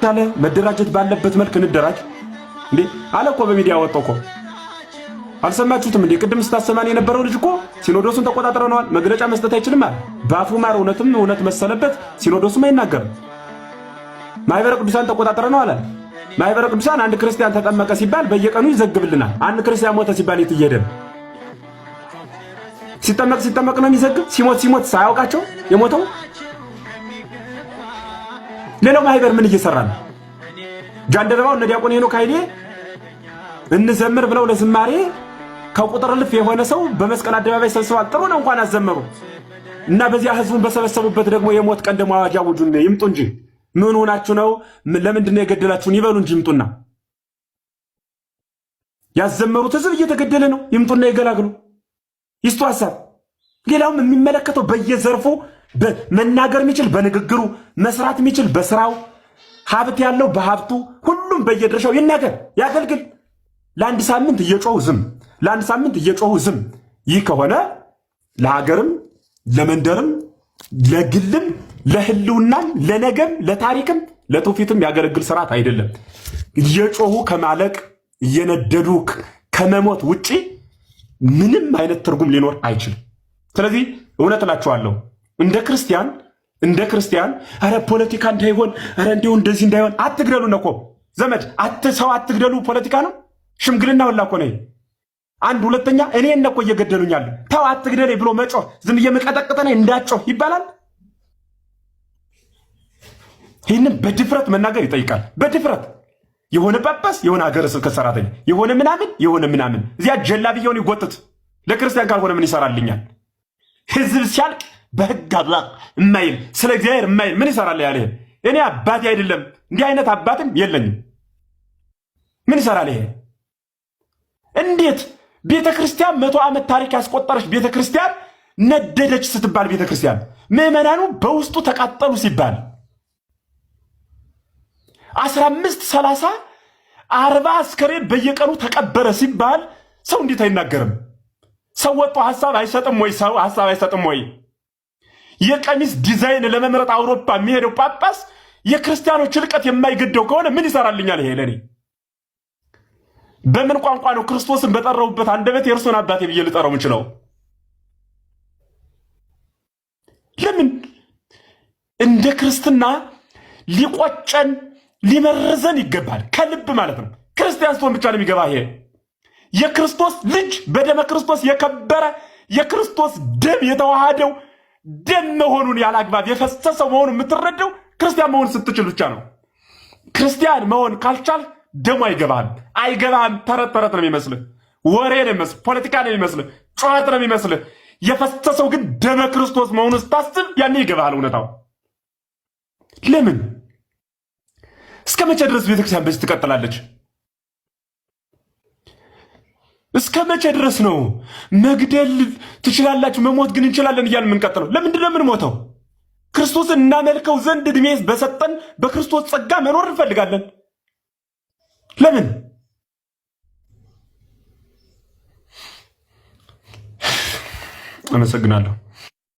አለ መደራጀት ባለበት መልክ እንደራጅ እንዴ አለ እኮ በሚዲያ ወጣው እኮ አልሰማችሁትም እንዴ? ቅድም ስታሰማን የነበረው ልጅ እኮ ሲኖዶሱን ተቆጣጥረነዋል፣ መግለጫ መስጠት አይችልም አለ። በአፉ ማር እውነትም እውነት መሰለበት፣ ሲኖዶሱም አይናገርም። ማህበረ ቅዱሳን ተቆጣጥረነዋል አለ። ማህበረ ቅዱሳን አንድ ክርስቲያን ተጠመቀ ሲባል በየቀኑ ይዘግብልናል። አንድ ክርስቲያን ሞተ ሲባል የት እየሄደ ነው? ሲጠመቅ ሲጠመቅ ነው የሚዘግብ። ሲሞት ሲሞት ሳያውቃቸው የሞተው። ሌላው ማህበር ምን እየሰራ ነው? ጃንደረባው እነ ዲያቆን ሄኖክ ኃይሌ እንዘምር ብለው ለዝማሬ ከቁጥር እልፍ የሆነ ሰው በመስቀል አደባባይ ሰብስበዋል። ጥሩ ነው፣ እንኳን አዘመሩ እና በዚያ ህዝቡን በሰበሰቡበት ደግሞ የሞት ቀን ደግሞ አዋጅ አውጁን ይምጡ እንጂ ምን ሆናችሁ ነው? ለምንድን ነው የገደላችሁን? ይበሉ እንጂ ይምጡና። ያዘመሩት ህዝብ እየተገደለ ነው። ይምጡና ይገላግሉ፣ ይስጡ ሀሳብ። ሌላውም የሚመለከተው በየዘርፉ መናገር የሚችል በንግግሩ፣ መስራት የሚችል በስራው፣ ሀብት ያለው በሀብቱ፣ ሁሉም በየድርሻው ይናገር፣ ያገልግል። ለአንድ ሳምንት እየጮሁ ዝም፣ ለአንድ ሳምንት እየጮሁ ዝም። ይህ ከሆነ ለሀገርም ለመንደርም ለግልም ለህልውናም ለነገም ለታሪክም ለትውፊትም ያገለግል ስርዓት አይደለም። እየጮሁ ከማለቅ እየነደዱ ከመሞት ውጪ ምንም አይነት ትርጉም ሊኖር አይችልም። ስለዚህ እውነት እላችኋለሁ እንደ ክርስቲያን እንደ ክርስቲያን ኧረ ፖለቲካ እንዳይሆን ኧረ እንዲሁ እንደዚህ እንዳይሆን አትግደሉን እኮ ዘመድ ሰው አትግደሉ። ፖለቲካ ነው ሽምግልና ሁላ እኮ ነው። አንድ ሁለተኛ እኔ እኮ እየገደሉኛል ተው አትግደለኝ ብሎ መጮህ ዝም እየመቀጠቅጠ እንዳጮህ ይባላል። ይህንን በድፍረት መናገር ይጠይቃል። በድፍረት የሆነ ጳጳስ፣ የሆነ ሀገረ ስብከት ሰራተኛ፣ የሆነ ምናምን የሆነ ምናምን እዚያ ጀላብያውን ይጎትት። ለክርስቲያን ካልሆነ ምን ይሰራልኛል? ህዝብ ሲያልቅ በህግ አምላክ እማይል ስለ እግዚአብሔር እማይል ምን ይሰራል ያለ እኔ አባቴ አይደለም፣ እንዲህ አይነት አባትም የለኝም። ምን ይሰራል ይሄ? እንዴት ቤተ ክርስቲያን 100 ዓመት ታሪክ ያስቆጠረች ቤተ ክርስቲያን ነደደች ስትባል፣ ቤተ ክርስቲያን ምዕመናኑ በውስጡ ተቃጠሉ ሲባል፣ 15 30 40 አስከሬን በየቀኑ ተቀበረ ሲባል ሰው እንዴት አይናገርም? ሰው ወጥቶ ሀሳብ አይሰጥም ወይ? ሰው ሀሳብ አይሰጥም ወይ? የቀሚስ ዲዛይን ለመምረጥ አውሮፓ የሚሄደው ጳጳስ የክርስቲያኖች እልቀት የማይገደው ከሆነ ምን ይሰራልኛል ይሄ ለኔ? በምን ቋንቋ ነው ክርስቶስን በጠራሁበት አንደበት የእርሱን አባቴ ብዬ ልጠራው የምችለው? ለምን እንደ ክርስትና ሊቆጨን ሊመርዘን ይገባል። ከልብ ማለት ነው። ክርስቲያን ስትሆን ብቻ ነው የሚገባ ይሄ። የክርስቶስ ልጅ በደመ ክርስቶስ የከበረ የክርስቶስ ደም የተዋሃደው ደም መሆኑን ያለ አግባብ የፈሰሰው መሆኑን የምትረዳው ክርስቲያን መሆን ስትችል ብቻ ነው። ክርስቲያን መሆን ካልቻል ደሙ አይገባህም፣ አይገባህም። ተረት ተረት ነው የሚመስልህ፣ ወሬ ነው የሚመስልህ፣ ፖለቲካ ነው የሚመስልህ፣ ጨዋታ ነው የሚመስልህ። የፈሰሰው ግን ደመ ክርስቶስ መሆኑን ስታስብ ያኔ ይገባሃል እውነታው። ለምን እስከ መቼ ድረስ ቤተክርስቲያን በዚህ ትቀጥላለች? እስከ መቼ ድረስ ነው መግደል ትችላላችሁ መሞት ግን እንችላለን እያልን የምንቀጥለው? ለምንድን ነው የምንሞተው? ክርስቶስን እናመልከው ዘንድ እድሜ በሰጠን በክርስቶስ ጸጋ መኖር እንፈልጋለን። ለምን አመሰግናለሁ።